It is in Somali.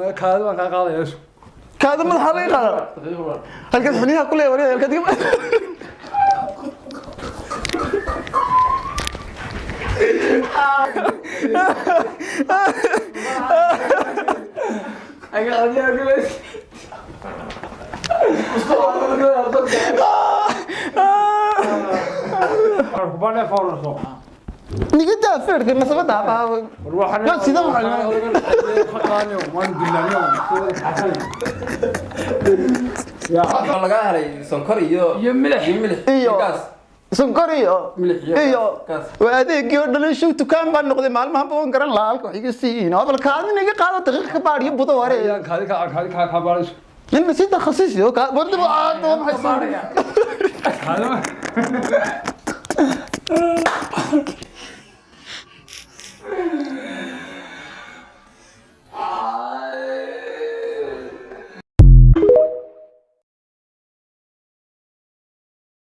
Kaadi baan kaa qaadaya isu. Kaada madaxa laga qaada, halkaas xiniyaha ku leeya waryaa, halkaad Kubadhe foorarso. Niga daa feerka nasabada. War waxaan Yo, sida waxaan- waan dilaaniyo. Waxaa lagaa helay sonkor iyo iyo milix. Iyo milix Iyo- gaas. Sonkor iyo Milix iyo iyo gaas. Waa adeegii oo dhan show dukaan baan noqday maalmahan, waan garan lahaa halka wax iga siiin. Bal kaadin iga qaado, daqiiq ka baadhiyo budo ware. Ayaan kaadi ka kaadi ka ka baadhayso. In si takhasiis iyo ka wardi aad waa maxay? Kaadi ma.